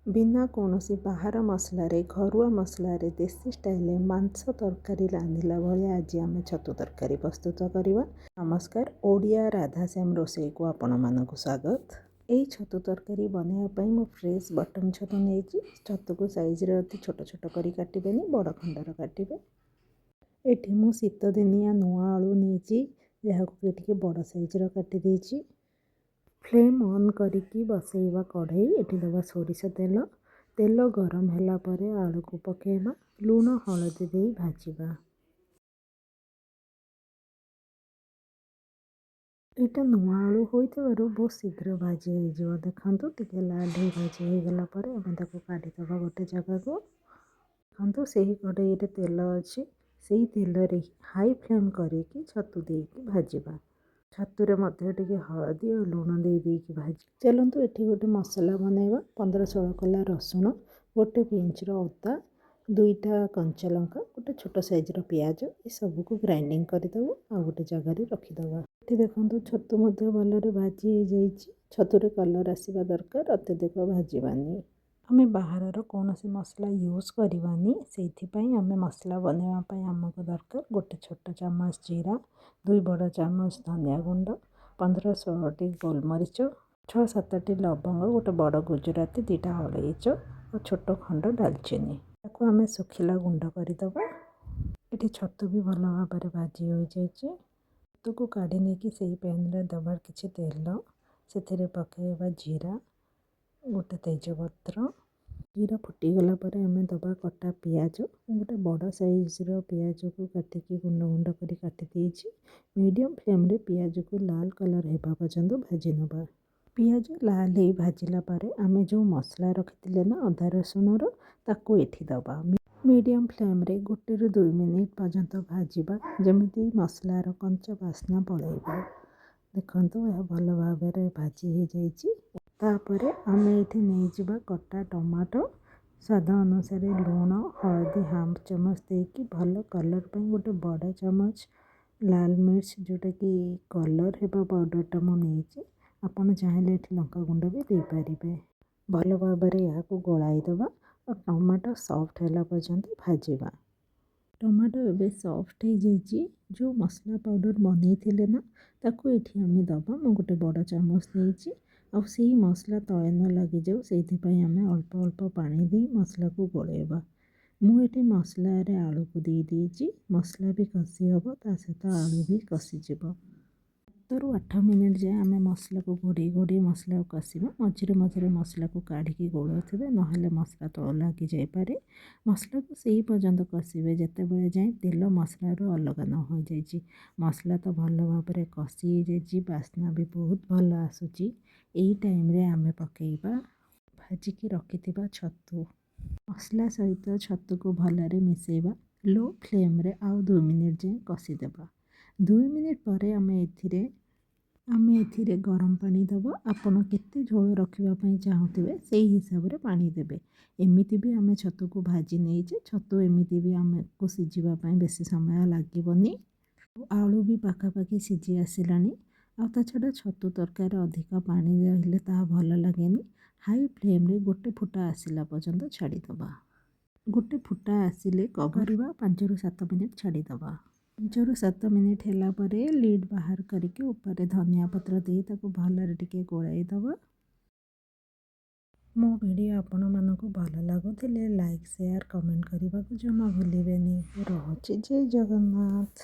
ବିନା କୌଣସି ବାହାର ମସଲାରେ, ଘରୁଆ ମସଲାରେ, ଦେଶୀ ଷ୍ଟାଇଲରେ ମାଂସ ତରକାରୀ ରାନ୍ଧିଲା ଭଳିଆ ଆଜି ଆମେ ଛତୁ ତରକାରୀ ପ୍ରସ୍ତୁତ କରିବା। ନମସ୍କାର, ଓଡ଼ିଆ ରାଧାଶ୍ୟାମ ରୋଷେଇକୁ ଆପଣମାନଙ୍କୁ ସ୍ୱାଗତ। ଏହି ଛତୁ ତରକାରୀ ବନାଇବା ପାଇଁ ମୁଁ ଫ୍ରେଶ୍ ବଟନ୍ ଛତୁ ନେଇଛି। ଛତୁକୁ ସାଇଜରେ ଅତି ଛୋଟ ଛୋଟ କରି କାଟିବେନି, ବଡ଼ ଖଣ୍ଡର କାଟିବେ। ଏଠି ମୁଁ ଶୀତଦିନିଆ ନୂଆ ଆଳୁ ନେଇଛି, ଯାହାକୁ କି ଟିକେ ବଡ଼ ସାଇଜର କାଟି ଦେଇଛି। ଫ୍ଲେମ୍ ଅନ୍ କରିକି ବସେଇବା କଢ଼େଇ। ଏଠି ଦେବା ସୋରିଷ ତେଲ। ତେଲ ଗରମ ହେଲା ପରେ ଆଳୁକୁ ପକାଇବା, ଲୁଣ ହଳଦୀ ଦେଇ ଭାଜିବା। ଏଇଟା ନୂଆ ଆଳୁ ହୋଇଥିବାରୁ ବହୁତ ଶୀଘ୍ର ଭାଜି ହେଇଯିବ। ଦେଖନ୍ତୁ, ଟିକେ ଲାଲ ହେଇ ଭାଜି ହେଇଗଲା ପରେ ଆମେ ତାକୁ କାଢ଼ିଦେବା ଗୋଟେ ଜାଗାକୁ। ଦେଖନ୍ତୁ, ସେହି କଢ଼େଇରେ ତେଲ ଅଛି, ସେଇ ତେଲରେ ହାଇ ଫ୍ଲେମ୍ କରିକି ଛତୁ ଦେଇକି ଭାଜିବା। ଛତୁରେ ମଧ୍ୟ ଟିକେ ହଳଦୀ ଆଉ ଲୁଣ ଦେଇ ଦେଇକି ଭାଜି। ଚାଲନ୍ତୁ, ଏଠି ଗୋଟେ ମସଲା ବନେଇବା। 15-16 କୋଲା ରସୁଣ, ଗୋଟେ ପିଞ୍ଚର ଅଦା, 2ଟା କଞ୍ଚା ଲଙ୍କା, ଗୋଟେ ଛୋଟ ସାଇଜ୍ର ପିଆଜ, ଏସବୁକୁ ଗ୍ରାଇଣ୍ଡିଙ୍ଗ କରିଦେବୁ ଆଉ ଗୋଟେ ଜାଗାରେ ରଖିଦେବା। ଏଠି ଦେଖନ୍ତୁ, ଛତୁ ମଧ୍ୟ ଭଲରେ ଭାଜି ହେଇଯାଇଛି। ଛତୁରେ କଲର୍ ଆସିବା ଦରକାର, ଅତ୍ୟଧିକ ଭାଜିବାନି। ଆମେ ବାହାରର କୌଣସି ମସଲା ୟୁଜ୍ କରିବାନି, ସେଇଥିପାଇଁ ଆମେ ମସଲା ବନେଇବା ପାଇଁ ଆମକୁ ଦରକାର ଗୋଟେ ଛୋଟ ଚାମଚ ଜିରା, 2 ବଡ଼ ଚାମଚ ଧନିଆ ଗୁଣ୍ଡ, 15-16ଟି ଗୋଲମରିଚ, 6-7ଟି ଲବଙ୍ଗ, ଗୋଟେ ବଡ଼ ଗୁଜୁରାତି, 2ଟା ଅଳେଇଚ ଓ ଛୋଟ ଖଣ୍ଡ ଡାଲଚିନି। ତାକୁ ଆମେ ଶୁଖିଲା ଗୁଣ୍ଡ କରିଦେବା। ଏଠି ଛତୁ ବି ଭଲ ଭାବରେ ଭାଜି ହୋଇଯାଇଛି। ଛତୁକୁ କାଢ଼ି ନେଇକି ସେଇ ପ୍ୟାନ୍ରେ ଦେବା କିଛି ତେଲ। ସେଥିରେ ପକାଇବା ଜିରା, ଗୋଟେ ତେଜପତ୍ର। ଜିରା ଫୁଟିଗଲା ପରେ ଆମେ ଦେବା କଟା ପିଆଜ। ମୁଁ ଗୋଟେ ବଡ଼ ସାଇଜ୍ର ପିଆଜକୁ କାଟିକି ଗୁଣ୍ଡ ଗୁଣ୍ଡ କରି କାଟି ଦେଇଛି। ମିଡ଼ିୟମ୍ ଫ୍ଲେମ୍ରେ ପିଆଜକୁ ଲାଲ କଲର୍ ହେବା ପର୍ଯ୍ୟନ୍ତ ଭାଜି ନେବା। ପିଆଜ ଲାଲ ହେଇ ଭାଜିଲା ପରେ ଆମେ ଯେଉଁ ମସଲା ରଖିଥିଲେ ନା ଅଦା ରସୁଣର, ତାକୁ ଏଠି ଦେବା। ମିଡ଼ିୟମ୍ ଫ୍ଲେମ୍ରେ 1ରୁ 2 ମିନିଟ୍ ପର୍ଯ୍ୟନ୍ତ ଭାଜିବା, ଯେମିତି ମସଲାର କଞ୍ଚା ବାସ୍ନା ପଳାଇବ। ଦେଖନ୍ତୁ, ଏହା ଭଲ ଭାବରେ ଭାଜି ହେଇଯାଇଛି। ତାପରେ ଆମେ ଏଇଠି ନେଇଯିବା କଟା ଟମାଟୋ। ସ୍ୱାଦ ଅନୁସାରେ ଲୁଣ, ହଳଦୀ ହାଫ୍ ଚାମଚ ଦେଇକି, ଭଲ କଲର୍ ପାଇଁ ଗୋଟେ ବଡ଼ ଚାମଚ ଲାଲ ମିର୍ଚ, ଯେଉଁଟାକି କଲର୍ ହେବା ପାଉଡ଼ରଟା ମୁଁ ନେଇଛି। ଆପଣ ଚାହିଁଲେ ଏଠି ଲଙ୍କା ଗୁଣ୍ଡ ବି ଦେଇପାରିବେ। ଭଲ ଭାବରେ ଏହାକୁ ଗୋଳାଇ ଦେବା ଆଉ ଟମାଟୋ ସଫ୍ଟ ହେଲା ପର୍ଯ୍ୟନ୍ତ ଭାଜିବା। ଟମାଟୋ ଏବେ ସଫ୍ଟ ହେଇଯାଇଛି। ଯେଉଁ ମସଲା ପାଉଡ଼ର ବନେଇଥିଲେ ନା, ତାକୁ ଏଠି ଆମେ ଦେବା। ମୁଁ ଗୋଟେ ବଡ଼ ଚାମଚ ନେଇଛି। ଆଉ ସେଇ ମସଲା ତଳେ ନ ଲାଗିଯାଉ, ସେଇଥିପାଇଁ ଆମେ ଅଳ୍ପ ଅଳ୍ପ ପାଣି ଦେଇ ମସଲାକୁ ଗୋଳେଇବା। ମୁଁ ଏଠି ମସଲାରେ ଆଳୁକୁ ଦେଇ ଦେଇଛି। ମସଲା ବି କଷି ହେବ, ତା ସହିତ ଆଳୁ ବି କଷିଯିବ। 7ରୁ 8 ମିନିଟ୍ ଯାଏଁ ଆମେ ମସଲାକୁ ଘୋଡ଼େଇ ଘୋଡ଼େଇ ମସଲାକୁ କଷିବା। ମଝିରେ ମଝିରେ ମସଲାକୁ କାଢ଼ିକି ଗୋଳଉଥିବେ, ନହେଲେ ମସଲା ତଳ ଲାଗିଯାଇପାରେ। ମସଲାକୁ ସେଇ ପର୍ଯ୍ୟନ୍ତ କଷିବେ, ଯେତେବେଳେ ଯାଏଁ ତେଲ ମସଲାରୁ ଅଲଗା ନ ହୋଇଯାଇଛି। ମସଲା ତ ଭଲ ଭାବରେ କଷି ହେଇଯାଇଛି, ବାସ୍ନା ବି ବହୁତ ଭଲ ଆସୁଛି। ଏଇ ଟାଇମ୍ରେ ଆମେ ପକାଇବା ଭାଜିକି ରଖିଥିବା ଛତୁ। ମସଲା ସହିତ ଛତୁକୁ ଭଲରେ ମିଶାଇବା। ଲୋ ଫ୍ଲେମ୍ରେ ଆଉ 2 ମିନିଟ୍ ଯାଏଁ କଷିଦେବା। 2 ମିନିଟ୍ ପରେ ଆମେ ଏଥିରେ ଗରମ ପାଣି ଦେବା। ଆପଣ କେତେ ଝୋଳ ରଖିବା ପାଇଁ ଚାହୁଁଥିବେ, ସେଇ ହିସାବରେ ପାଣି ଦେବେ। ଏମିତି ବି ଆମେ ଛତୁକୁ ଭାଜି ନେଇଛେ, ଛତୁ ଏମିତି ବି ଆମକୁ ସିଝିବା ପାଇଁ ବେଶୀ ସମୟ ଲାଗିବନି। ଆଳୁ ବି ପାଖାପାଖି ସିଝି ଆସିଲାଣି। ଆଉ ତା ଛଡ଼ା ଛତୁ ତରକାରୀରେ ଅଧିକ ପାଣି ରହିଲେ ତାହା ଭଲ ଲାଗେନି। ହାଇ ଫ୍ଲେମ୍ରେ ଗୋଟେ ଫୁଟା ଆସିଲା ପର୍ଯ୍ୟନ୍ତ ଛାଡ଼ିଦେବା। ଗୋଟେ ଫୁଟା ଆସିଲେ କଭରିବା, 5ରୁ 7 ମିନିଟ୍ ଛାଡ଼ିଦେବା। 5ରୁ 7 ମିନିଟ୍ ହେଲା ପରେ ଲିଡ଼୍ ବାହାର କରିକି ଉପରେ ଧନିଆ ପତ୍ର ଦେଇ ତାକୁ ଭଲରେ ଟିକେ ଗୋଳାଇ ଦେବା। ମୋ ଭିଡ଼ିଓ ଆପଣମାନଙ୍କୁ ଭଲ ଲାଗୁଥିଲେ ଲାଇକ୍, ସେୟାର, କମେଣ୍ଟ କରିବାକୁ ଜମା ଭୁଲିବେନି। ରହୁଛି, ଜୟ ଜଗନ୍ନାଥ।